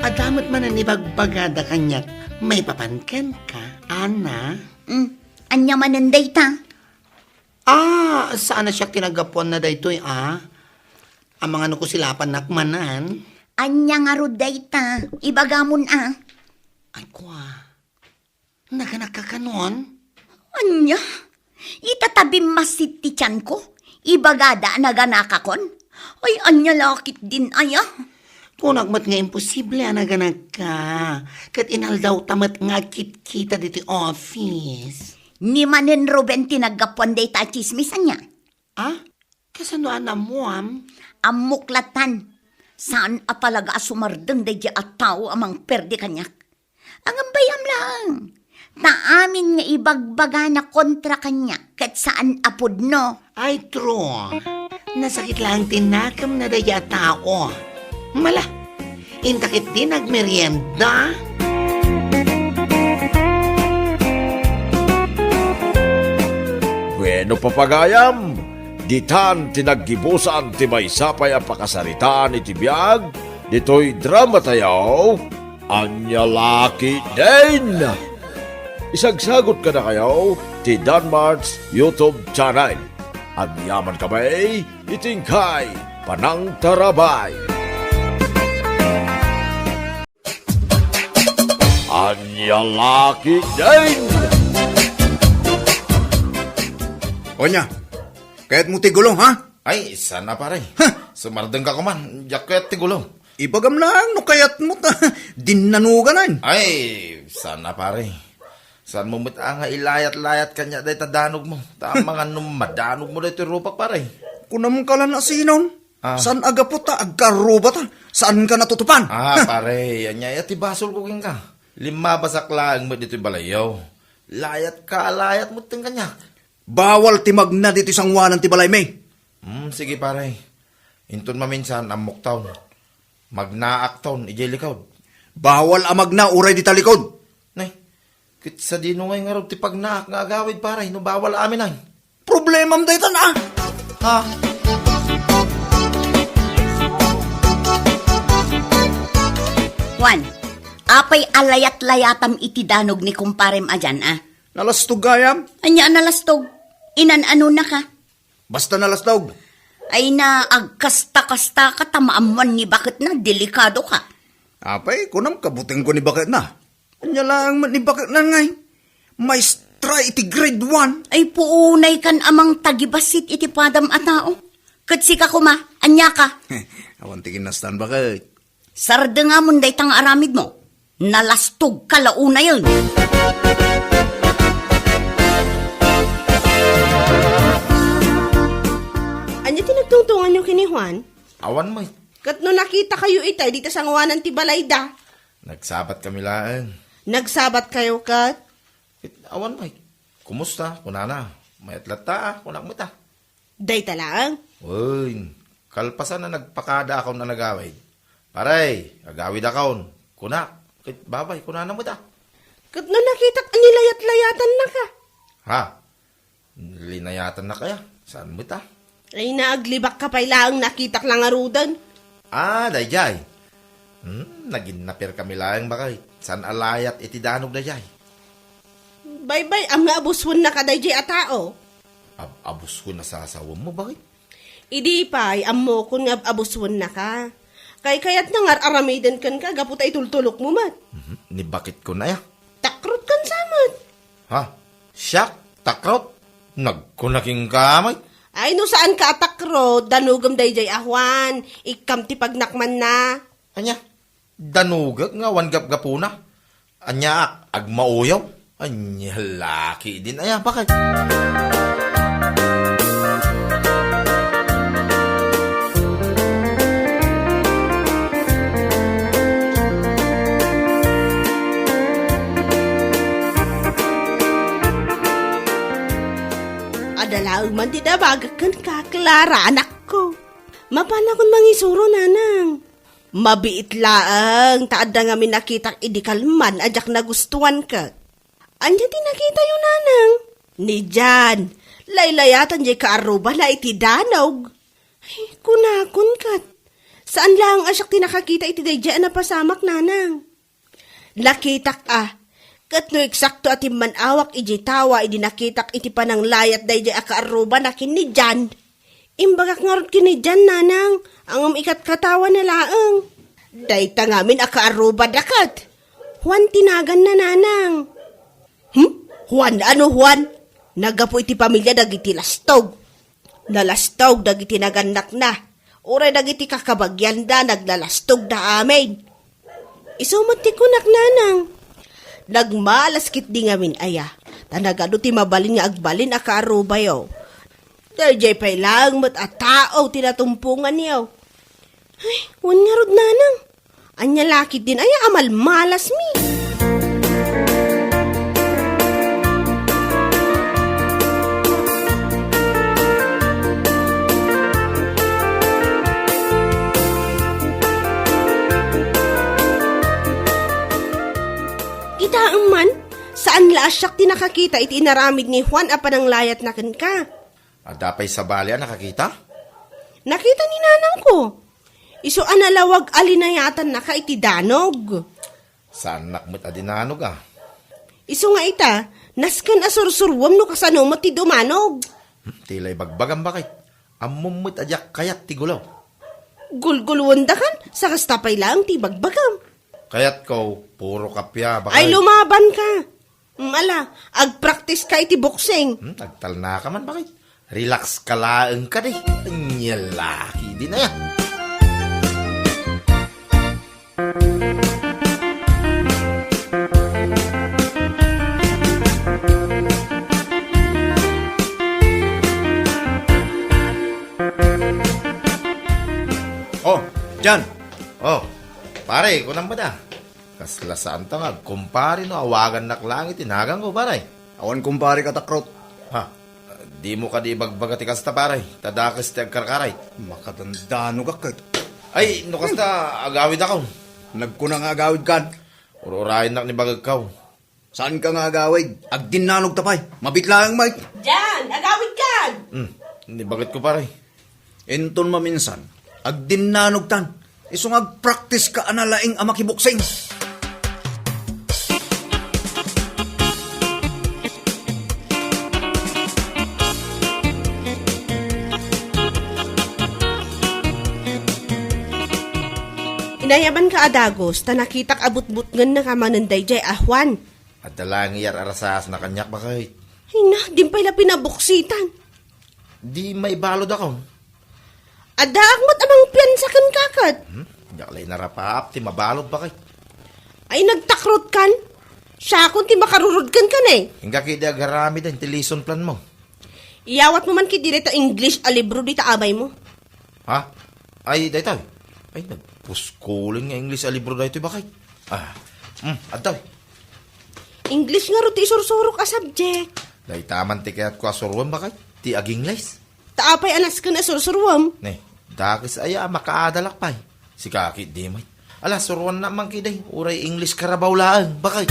Adda met manen ibagbagada kaniak maipapan kenka, Ana? Mm, ania manen dayta? Ah, saan a siak ti naggapuanna daytoy, ah? Amangan no kusilapannak manen. Ania ngarud dayta? Ibagamon, ah. Ay, kua. Naganakka kanon? Ania? Ita ta bimmassit ti tianko? Ibagada a naganakakon? Ay, ania la ketdin aya? Kunak met nga imposible a naganakka. Ket inaldawta met nga agkitkita ditoy office. Ni manen Ruben ti naggapuan dayta a tsismis, ania? Ah? Kasano a naammoam? Ammok lattan. Saan a talaga a sumardeng daydi a tao a mangperde kaniak. Ngem bay-am laeng. Ta amin nga ibagbagana kontra kaniak ket saan a pudno. Ay, true. Nasakit laeng ti nakemna daydi a tao. Mala, inta ketdi nagmerienda. Bueno, papagayam, ditan ti naggibusan ti maysa pay a pakasaritaan iti biag ditoy drama tayo, Ania La Ketdin. Isagsagut kadakayo ti Danmart's YouTube channel. Agyaman kami iti inkay panangtarabay. Ania La Ketdin. O ania, kayatmo ti gulo, ha? Ay, saan a, pare. Ha? Sumardengka koman, diak kayat ti gulo. Ibagam laeng no kayatmo ta dinnanuganan. Ay, saan a, pare. Saanmo met a nga ilayat-layat kaniak dayta danogmo. Ta amangan no madanogmo daytoy rupak, pare. Kunam ka la no sinon? Ah. Saan a gapu ta agkarrubata? Saanka natutupan? Ah, pare, ania aya ti basolko kenka? Limmabasak laeng met ditoy balayyo. Layatka a layat metten kaniak. Bawal ti magna ditoy sangoanan ti balaymi. Hmm, sige, pare. Inton maminsan, ammokton. Magnaakton idiay likod. Bawal a magna uray dita likod. Nay, ket sadino ngay ngarud ti pagnaak nga agawid, pare, no bawal amin ay? Problemam daytan, ah! Ha? Juan, apay a layat-layatam iti danog ni kumparem a dian, ah? Nalastog gayam? Ania a nalastog? Inan-anonaka? Basta nalastog. Ay na, agkasta-kastaka ta maammoan ni baketna, delikadoka. Apay, kunam kabutengko ni baketna. Ania laeng met ni baketna ngay? Maestra iti grade one. Ay, puunay kan amang tagibassit iti padam a tao. Ket sika koma, ania ka? Awan ti kinastan baket. Sardengamon dayta nga aramidmo. Nalastogka la unayen. Ania ti nagtungtunganyo ken ni Juan? Awan met. Ket no nakitakayo itay dita sangoanan ti balayda? Nagsabat kami laeng. Nagsabat kayo ket? Ket awan met. Kumusta? Kunana. Mayat latta, kunak met a. Dayta laeng? Wen, Kalpasan a nagpakadaakon a nagawid. Pare, agawidakon. Kunak, ket babay, kunana met a. Ket no nakitak a nilayat-layatannaka? Ha? Linayatannaka ya? Saan met a? Ay, naaglibakka pay laeng nakitak la ngaruden. Ah, dayjay. Hmm, naginnapirkami laeng, bakay. Saan a layat iti danog dayjay? Baybay-am nga abuswennaka dayjay a tao. Ab-, abuswen a sasawemmo, bakay? Idi pay, ammokon nga ab-, abuswennaka. Kaykayatna nga ar-aramiden kenka gapu ta itultulokmo met. Mhm. Ni bakit ko na ya? Takrot kan sa met. Ha? Siak? Takrot? Nagkunaking kamay? Ay, no saan ka a takrot, danugem dayjay a Juan. Ikkam ti pagnakmanna. Anya? Danugek nga awan gapgapuna. Aniaak, agmauyaw. Ania laki din aya, bakit? Adda laeng man ti nabagak kenka, Clara, anakko. Mapanakon mangisuro, nanang. Mabiit laeng ta adda ngamin nakitak idi kalman a diak nagustuan ket. Ania ti nakitayo, nanang? Ni Jan, laylayatan diay kaarrubana iti danog. Ay, kunakon ket. Saan laeng a siak ti nakakita iti daydiay a napasamak, nanang. Nakitak a, ket no eksakto a timman-awak idiay tawa idi nakitak iti pananglayat daydiay a kaarrubana ken ni Jan. Imbagak ngarud ken ni Jan, nanang, ngem ikatkatawana laeng. Dayta ngamin a kaarrubada ket. Juan ti naganna, nanang. Hmm? Juan? Ano Juan? Naggapu iti pamilia dagiti lastog. Nalastog dagiti nagannakna. Uray dagiti kakabagianda, naglalastogda amin. Isu met ti kunak, nanang. Nagmalas ketdi ngamin aya, ta nagadu ti mabalin nga agbalin a kaarrubayo. Daydiay pay laeng met a tao ti natumponganyo. Ay, wen ngarud, nanang. Ania la ketdin aya a malmalasmi? Kitaem man, saan la a siak ti nakakita iti inaramid ni Juan a pananglayatna kenka. Adda pay sabali a nakakita? Nakita ni nanangko. Isu a nalawag a linayatannaka iti danog. Saannak met a dinanog, a. Isu nga ita, nasken a sursuruem no kasano met ti dumanog. Hmm, ti la ibagbagam, bakit? Ammom met a diak kayat ti gulaw. Gulguluendakan, sa kasta pay laeng ti ibagbagam. Kayatko, puro kappia, bakit? Ay, lumabanka. Mm, ala, agpraktiska iti boxing. Hmm, agtalnaka man, bakit? Relax ka laeng kadi. Ania la ketdin aya. Oh, Jan. Oh, pare, kunam met a. Kasla saanta nga agkumpare no awagannak laeng iti naganko, pare. Awan kumpare ka, Takrot. Ha? Dimo kadi ibagbaga ti kasta, pare. Ta dakes ti agkarkaray. Makadandanogak ket. Ay, no kasta, agawidakon. Nagkuna nga agawidkan. Ur-urayennak ni bagekko. Saanka nga agawid? Agdinnanogta pay. Mabiit laeng, Mike. Jan, agawidkan! Hmm, ni bagekko, pare. Inton maminsan, agdinnanogtan. Isu nga agpraktiska a nalaing a makiboksing. Inayabanka a dagus, ta nakitak a butbutngennaka manen daydiay a Juan. Adda laeng iyar-arasasna kaniak, bakit? Ay na, dimpay la pinabuksitan. Di maibalodakon. Addaak met a mangpiansa kenka ket. Hmm? Diak la inarapaap ti mabalod, bakit? Ay, nagtakrotkan? Siakon ti makarurod kenka, ne. Inggak idi agaramiden ti lesson plan mo. Iyawatmo man ketdi dayta English a libro dita abaymo. Ha? Ay, daytoy. Ay, nagpuskulen nga English a libro daytoy, bakit? Ah, hmm, adtoy. English ngarud ti isursurok a subject. Dayta man ti kayatko a suruem, bakit? Ti ag-English. Ta apay a nasken a sursuruem? Ne, Dakes aya a makaadalak pay. Sika ketdi met. Ala, suruannak man ketdi. Uray English Carabao laeng, bakit?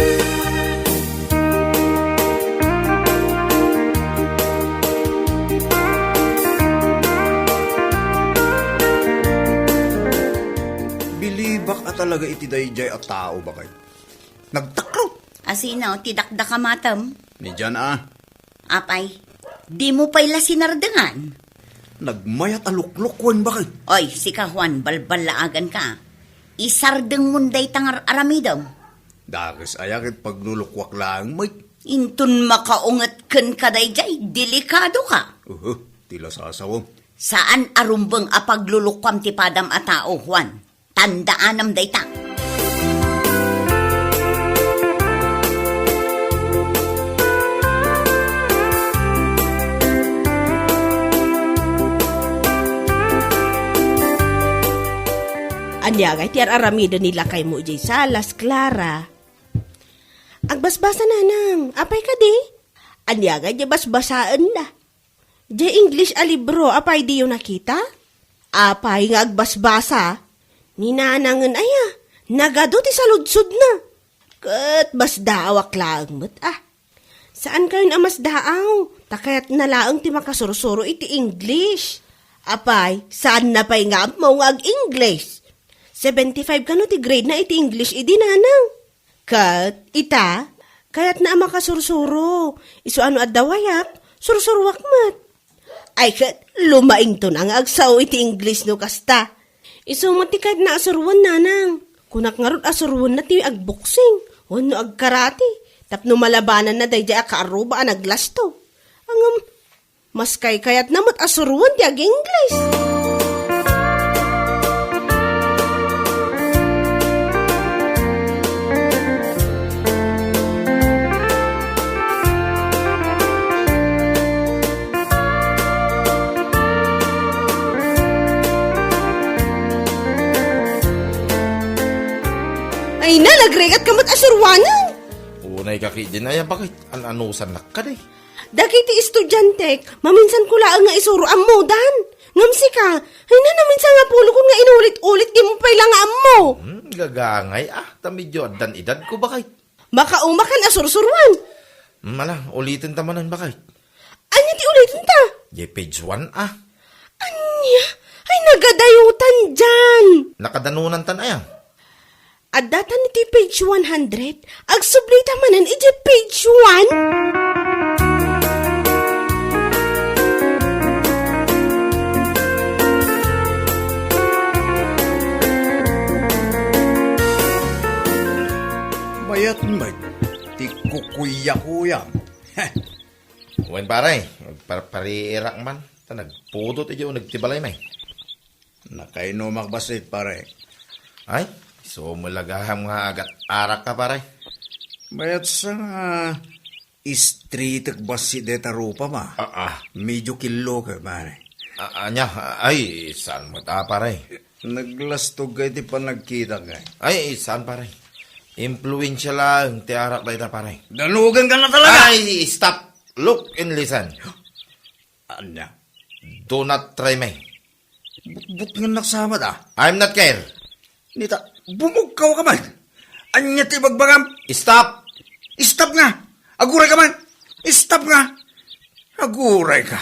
Bilibak a talaga iti daydiay a tao, bakit? Nagtakrot. Asino ti dakdakamatem? Ni Jan a. Apay, dimo pay la sinardengan? Nagmayat a luklukwen, bakit? Oy, sika, Juan, balballaaganka. Isardengmon dayta nga ar-aramidem. Dakes aya ket paglulukuak laeng met. Inton makaunget kenka daydiay, delikadoka. Uhu, ti lasasawem. Saan a rumbeng a paglulukuam ti padam a tao, Juan. Tandaanam dayta. Ania ngay ti ar-aramiden ni lakaymo idiay salas, Clara? Agbasbasa, nanang. Apay kadi? Ania ngay ti basbasaenna? Diay English a libro, apay diyo nakita? Apay nga agbasbasa? Ni nanangen aya, nagadu ti saludsodna. Ket masdaawak laeng met, a. Saankayon a masdaaw, ta kayatna laeng ti makasursuro iti English. Apay, saanna pay nga ammo nga ag-English. Seventy-five kano ti grade na iti English idi, nanang? Ket ita, kayatna a makasursuro, isu a no adda wayak, sursuroak met. Ay ket, lumaington a nga agsao iti English no kasta. Isu met ti kayatna a suroen, nanang. Kunak ngarud a suroenna ti agboksing wenno agkarate tapno malabananna daydiay a kaarruba a naglasto. Ngem, maskay kayatna met a suroen ti ag-English. Ay na, nagrigat ka met a suruanen. Unay ka ketdin aya, bakit? An-anusannak kadi? Dagiti estudiantek, maminsan ko laeng nga isuro, ammodan. Ngem sika, ay na, naminsan nga pulokon nga inulit-ulit, dimo pay la nga ammo. Hmm, gagangay, a, ta medio addan edadko, bakit? Makaumakan a sursuruan. Hmm, ala, uliten ta manen, bakit? Ania ti uliten ta? Diay page one, a. Ania? Ay, nagadayotan diay. Nakadanonantan aya? Adda tan iti page one hundred. Agsubli ta manen iti page one. Mayat met ti kukuyakuyam. Wen, pare, par-, pariirak man. Ta nagpudot idiay uneg ti balay, may. Nakainumak bassit, pare. Ay, sumulagaham nga agat-arak ka, pare. Mayat sa nga istritek bassit deta rupa, ma. Ah, ah. Medyo killo ka, pare. Ah, ania, ay, saan mo ta, pare? Naglastog ka iti panagkitak, eh. Ay, saan, pare? Impluensya laeng ti arak dayta, pare. Danugan ka na talaga! Ay, stop! Look and listen. Ania? Do not try me. Butbutngennak sa met, a. I'm not care. Nita, bumugkaw ka man. Ania ti ibagbagam? Stop! Stop nga! Aguray ka man! Stop nga! Aguray ka.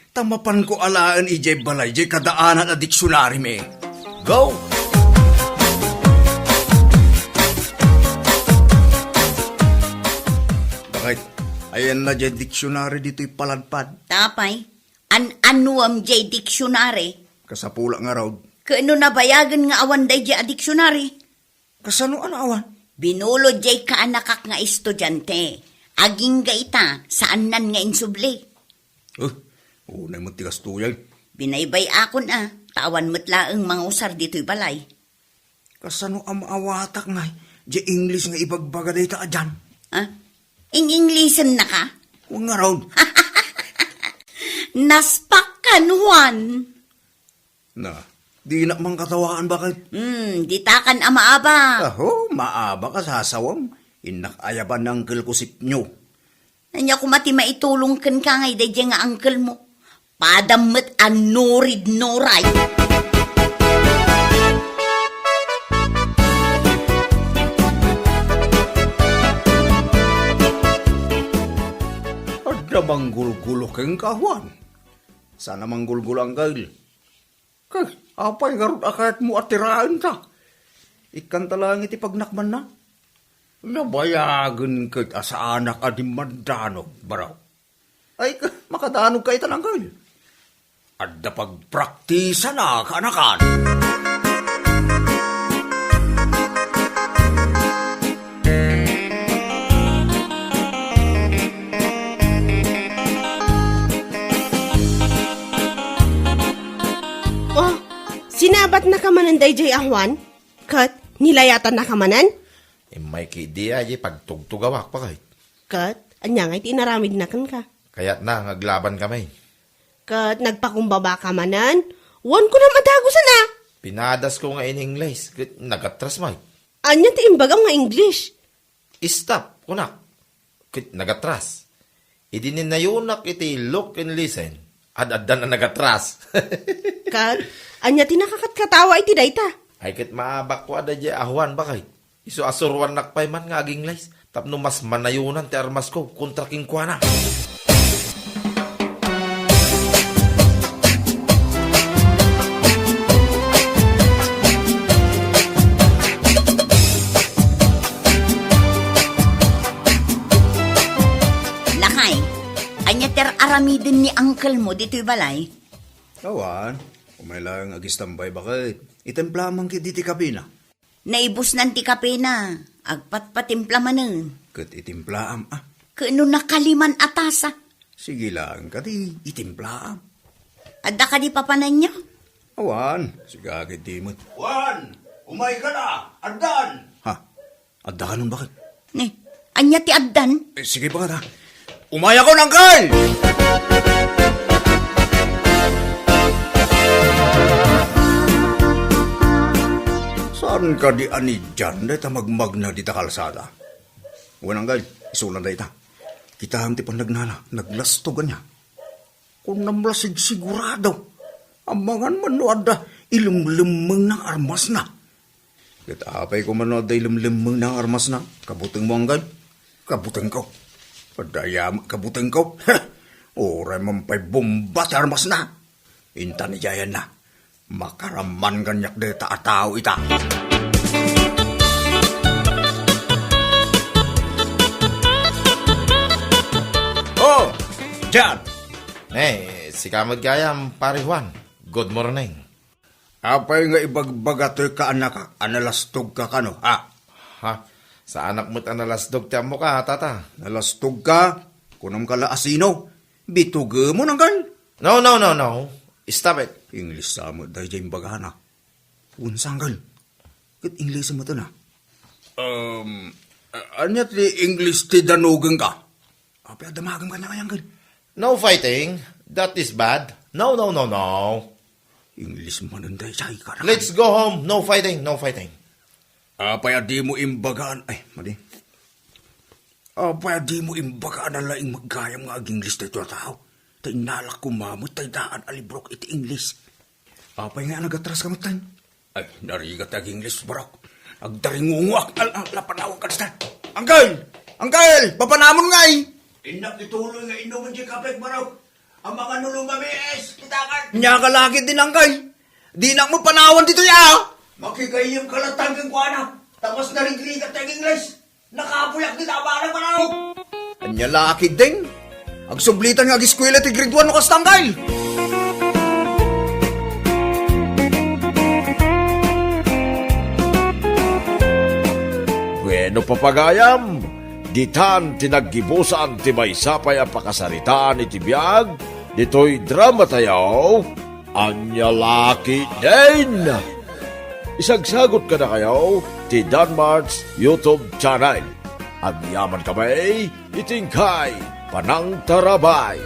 Ta mapanko alaen idiay balay, diay kadaanan a diksionarimi. Go! Bakit? Ayanna diay diksionari ditoy paladpad. Apay, an-anuam diay diksionari? Kasapulak ngarud. Ket no nabayagen nga awan daydiay a diksionari? Kasano a naawan? Binulod diay kaanakak nga estudiante. Agingga ita, saannan nga insubli. Eh, unay met ti kastoy. Binaybay-akon a, ta awan met laeng mangusar ditoy balay. Kasano a maawatak ngay diay English nga ibagbaga dayta a Jan? Ah? Ing-Englishennaka? Wen ngarud. Naspak kan, Juan. Na, dinak man katawaan, bakit? Hmm, ditakan a maaba. Aho, maaba ka, sasawam. Innak ayaban ni uncle ko sipnyo. Ania koma ti maitulong kenka ngay daydiay nga uncle mo? Padam met a nurid-nuray. Adda manggulgulo kenka, Juan? Saan a manggulgulo, Angkel. Kay, apay ngarud a kayatmo a tiraenta? Ikkanta laeng iti pagnakmanna. Nabayagen ket a saanak a dimmandanog, baro. Ay, ka-, makadanog ka ita, Angkel. Adda pagpraktisana, kaanakan. Oh, sinabatnaka manen daydiay a Juan? Ket nilayatannaka manen? Immay ketdi a di pagtugtugawak, bakit? Ket ania ngay ti inaramidna kenka? Kayatna nga aglabankami. Ket nagpakumbabaka manen? Wen, kunam a dagusen a! Pinadasko nga in-Ingles, ket nagatras met. Ania ti imbagam nga English? Stop, kunak. Ket nagatras. Idi ninayonak iti look and listen, ad-addan a nagatras. Ket ania ti nakakatkatawa iti dayta? Ay, ket maabakko a daydiay a Juan, bakit? Isu a suruannak pay man nga ag-Ingles tapno mas manayonan ti armasko kontra kenkuana. Lakay, ania ti ar-aramiden ni uncle mo ditoy balay? Awan, umay laeng agistambay, bakit? Itimplaam man ketdi ti kapena. Naibusnan ti kapena, agpatpatimpla manen. Ket itimplaam, a. Ket no nakaliman a tasa? Sige laeng kadi, itimplaam. Adda kadi papananyo? Awan, siga ketdi met. Juan, umayka la, addan. Ha? Adda kanon, bakit? Ni, ania ti addan? Eh, sige, bakit, ha? Umayakon, Angkel! Saan kadi a ni John dayta magmagna dita kalsada? Wen, Angkel, isulan dayta. Kitaem ti pannagnana, naglastog ania. Kunam la sigsigurado. Amangan man no adda ilemlemmengna nga armasna. Ket apay koma no adda ilemlemmengna nga armasna? Kabutengmo, Angkel? Kabutengko. Adda aya met kabutengko. Uray man pay bomba ti armasna. Intan idiayanna. Makaraman kaniak dayta a tao ita. Oh, John! Eh, sika met gayam, Pare Juan. Good morning. Apay nga ibagbaga toy kaanakak a nalastogka kano, ha? Ha? Saanak met a nalastog ti ammoka, tata. Nalastogka? Kunamka la a sino? Bitugemon, Angkel? No, no, no, no. Stop it. English sa met daydiay imbagana. Wen, Angkel. Ket English met na. Um, a-, ania ti English ti danogengka? Apay a damagem kaniak, Angkel? No fighting. That is bad. No, no, no, no. English manen daydiay, kanak. Let's go home. No fighting, no fighting. Apay a dimo imbagaan? Ay, madi. Apay a dimo imbagaan a laeng met gayam nga ag-English daytoy a tao? Ta innalak koma met tay daan a librok iti English. Apay nga nagatraska metten? Ay, narigat ti ag-English, barok. Agdaringungoak. Al-, al-, la, panawanka dita. Angkel! Angkel! Papanamon ngay! Innak ti tuloy nga inumen ti kapek, barok. Amangan no lumamiis ti dakan. Nia ka la ketdin, Angkel. Dinak met panawan ditoy, a! Makigayyemka latta kenkuana. Ta mas narigrigat ti ag-English. Nakabuyak dita a banag, manawag. Ania la ketdin? Agsublitan nga ageskuela ti grade one no kasta, Angkel. Bueno, papagayam, ditan ti naggibusan ti maysa pay a pakasaritaan iti biag ditoy dramatayo. Ania la ketdin? Isagsagot kadakayo ti Danmart's YouTube channel. Agyamankami iti inkay panangtarabay.